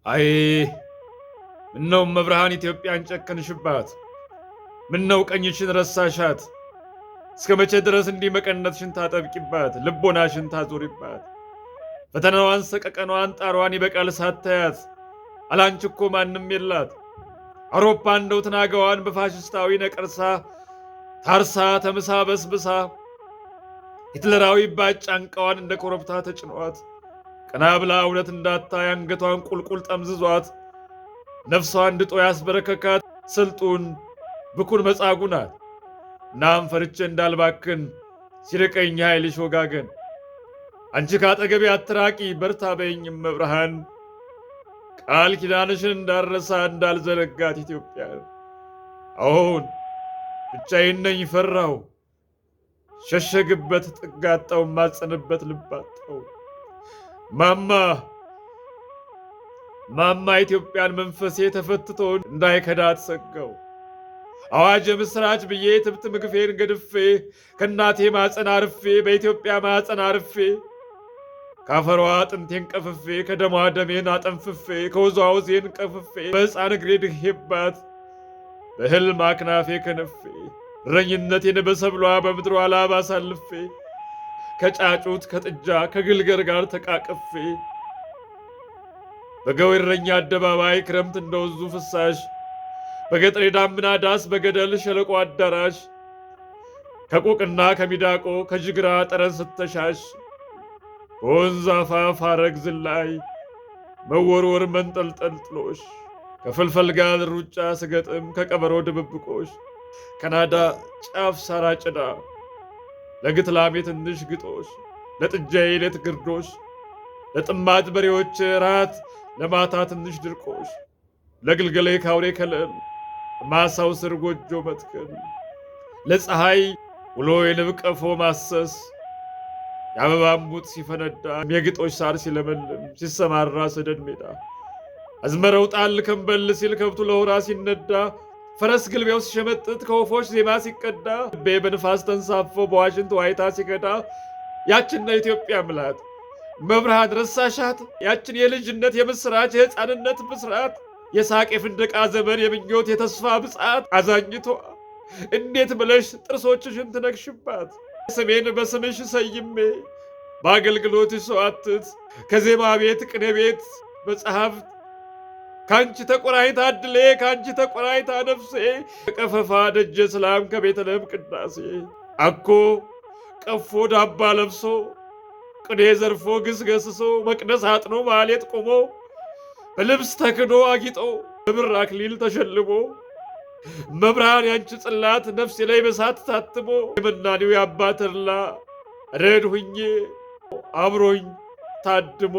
አይ፣ ምነው እመብርሃን ኢትዮጵያን ጨከንሽባት? ምነው ቀኝሽን ረሳሻት? እስከ መቼ ድረስ እንዲህ መቀነትሽን ታጠብቂባት፣ ልቦናሽን ታዞሪባት? ፈተናዋን፣ ሰቀቀኗን፣ ጣሯን ይበቃል ሳታያት፣ አላንቺ እኮ ማንም የላት። አውሮፓ እንደው ትናጋዋን በፋሽስታዊ ነቀርሳ ታርሳ ተምሳ በስብሳ፣ ሂትለራዊ ባጭ ጫንቃዋን እንደ ኮረብታ ተጭኗት፣ ቀና ብላ እውነት እንዳታይ አንገቷን ቁልቁል ጠምዝዟት፣ ነፍሷን ድጦ ያስበረከካት ስልጡን ብኩን መጻጉ ናት። እናም ፈርቼ እንዳልባክን ሲርቀኝ ኃይልሽ ወጋገን፣ አንቺ ካጠገቤ አትራቂ፣ በርታ በይኝ እመብርሃን፣ ቃል ኪዳንሽን እንዳልረሳ እንዳልዘነጋት ኢትዮጵያን። አሁን ብቻዬን ነኝ ፈራው፣ ሸሸግበት ጥጋጣው ማጸንበት ልባጣው። ማማ ማማ ኢትዮጵያን መንፈሴ ተፈትቶ እንዳይከዳት ሰጋው። አዋጅ የምስራች ብዬ ትብት ምግፌን ገድፌ፣ ከእናቴ ማፀን አርፌ፣ በኢትዮጵያ ማፀን አርፌ፣ ከአፈሯ አጥንቴን ቀፍፌ፣ ከደሟ ደሜን አጠንፍፌ፣ ከወዟ ወዜን ቀፍፌ፣ በሕፃን እግሬ ድሄባት፣ በሕልም አክናፌ ከንፌ፣ እረኝነቴን በሰብሏ በምድሯ ላብ አሳልፌ፣ ከጫጩት ከጥጃ ከግልገል ጋር ተቃቅፌ፣ በገው እረኛ አደባባይ ክረምት እንደወንዙ ፍሳሽ፣ በገጠር የዳመና ዳስ በገደል ሸለቆ አዳራሽ፣ ከቆቅና ከሚዳቆ ከጅግራ ጠረን ስተሻሽ፣ በወንዝ አፋፍ ሐረግ ዝላይ መወርወር መንጠልጠል ጥሎሽ፣ ከፍልፈል ጋር ሩጫ ስገጥም ከቀበሮ ድብብቆሽ፣ ከናዳ ጫፍ ሳር አጨዳ፣ ለግትላሜ ትንሽ ግጦሽ፣ ለጥጃዬ ሌት ግርዶሽ፣ ለጥማድ በሬዎች ራት ለማታ ትንሽ ድርቆሽ፣ ለግልገሌ ካውሬ ከለል ማሳው ስር ጎጆ መትከል፣ ለፀሐይ ውሎ የንብ ቀፎ ማሰስ፣ የአበባ እምቡጥ ሲፈነዳ፣ የግጦሽ ሳር ሲለመልም ሲሰማራ ሰደድ ሜዳ፣ አዝመረው ጣል ከንበል ሲል ከብቱ ለሆራ ሲነዳ፣ ፈረስ ግልቢያው ሲሸመጥጥ ከወፎች ዜማ ሲቀዳ፣ ልቤ በንፋስ ተንሳፎ በዋሽንት ዋይታ ሲከዳ፣ ያችን ነው ኢትዮጵያ ምላት እመብርሃን ረሳሻት? ያችን የልጅነት የምስራች የሕፃንነት ብስራት፣ የሳቅ የፍንደቃ ዘመን የምኞት የተስፋ ብጻት፣ አዛኝቷ እንዴት ብለሽ ጥርሶችሽን ትነክሽባት? ስሜን በስምሽ ሰይሜ በአገልግሎትሽ ሰዋትት ከዜማ ቤት ቅኔ ቤት መጽሐፍት ከአንቺ ተቆራኝታ እድሌ፣ ከአንቺ ተቆራኝታ ነፍሴ፣ ከቀፈፋ ደጀ ሰላም ከቤተልሔም ቅዳሴ፣ አኮ ቀፎ ዳባ ለብሶ ቅኔ ዘርፎ ግስ ገስሶ መቅደስ አጥኖ ማሌት ቆሞ በልብስ ተክኖ አጊጦ በብር አክሊል ተሸልሞ፣ እመብርሃን ያንቺ ጽላት ነፍሴ ላይ በሳት ታትሞ፣ የመናኒው የአባ ተድላ ረድ ሁኜ አብሮኝ ታድሞ፣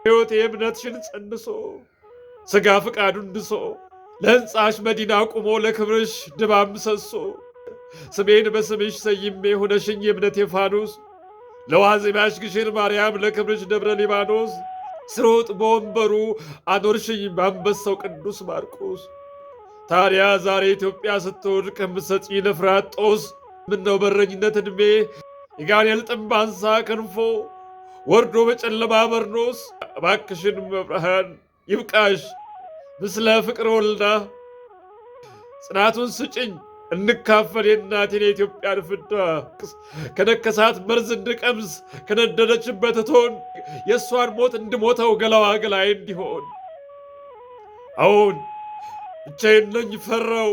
ሕይወቴ እምነትሽን ጸንሶ ሥጋ ፍቃዱን ድሶ ለሕንፃሽ መዲና ቁሞ ለክብርሽ ድባብ ምሰሶ፣ ስሜን በስምሽ ሰይሜ ሆነሽኝ የእምነቴ ፋኖስ፣ ለዋዜማሽ ግሽን ማርያም ለክብርሽ ደብረ ሊባኖስ፣ ስሮጥ በወንበሩ አኖርሽኝ በአንበሳው ቅዱስ ማርቆስ። ታዲያ ዛሬ ኢትዮጵያ ስትወድቅ ከምትሰጪ ለፍርሃት ጦስ፣ ምነው በረኝነት ዕድሜ የጋኔል ጥምብ አንሳ ከንፎ ወርዶ በጨለማ በርኖስ፣ እባክሽን እመብርሃን ይብቃሽ ምስለ ፍቅር ወልዳ፣ ጽናቱን ስጭኝ እንካፈል የእናቴን የኢትዮጵያን ፍዳ፣ ከነከሳት መርዝ እንድቀምስ ከነደደችበት እቶን፣ የእሷን ሞት እንድሞተው ገላዋ ገላዬ እንዲሆን። አሁን ብቻዬን ነኝ ፈራው፣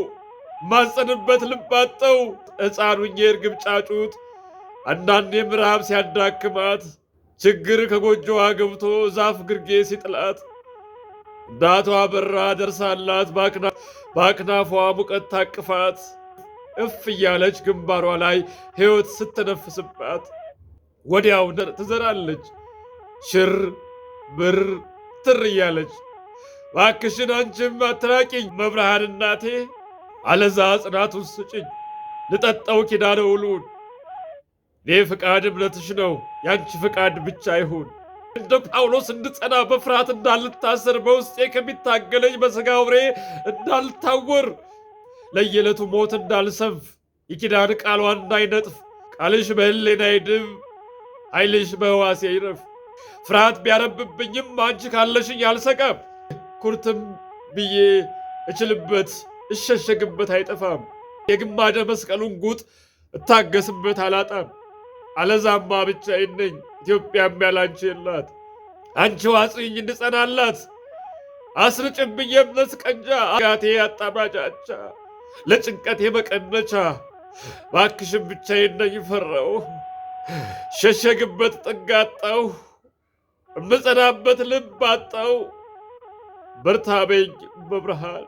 ማጸንበት ልባጠው፣ ሕፃን ሁኜ እርግብ ጫጩት አንዳንዴም ረሃብ ሲያዳክማት ችግር ከጎጆዋ ገብቶ ዛፍ ግርጌ ሲጥላት፣ እናቷ በራ ደርሳላት በአክናፏ ሙቀት ታቅፋት እፍ እያለች ግንባሯ ላይ ሕይወት ስትነፍስባት ወዲያው ትዘራለች ሽር ብር ትር እያለች። እባክሽን አንቺም አትራቂኝ እመብርሃን እናቴ፣ አለዛ ጽናቱን ስጭኝ ልጠጣው ኪዳነ ውሉን። እኔ ፍቃድ እምነትሽ ነው፣ ያንቺ ፍቃድ ብቻ ይሁን። እንደ ጳውሎስ እንድጸና በፍርሃት እንዳልታሰር፣ በውስጤ ከሚታገለኝ በሥጋ አውሬ እንዳልታወር፣ ለየዕለቱ ሞት እንዳልሰንፍ፣ የኪዳን ቃሏን እንዳይነጥፍ፣ ቃልሽ በሕሊናዬ ድብ፣ ኃይልሽ በሕዋሴ ይረፍ። ፍርሃት ቢያረብብኝም አንቺ ካለሽኝ አልሰጋም። ኩርትም ብዬ እችልበት እሸሸግበት አይጠፋም። የግማደ መስቀሉን ጉጥ እታገስበት አላጣም። አለዛማ ብቻዬን ነኝ፣ ኢትዮጵያም ያላንቺ የላት። አንቺው አጽኚኝ እንድጸናላት፣ አስርጭብኝ የእምነት ቀንጃ፣ ጋቴ አጣማጃቻ፣ ለጭንቀቴ መቀነቻ። እባክሽን ብቻዬን ነኝ ፈራው፣ ሸሸግበት ጥግ አጣሁ፣ እምጸናበት ልብ አጣሁ። በርታ በይኝ እመብርሃን።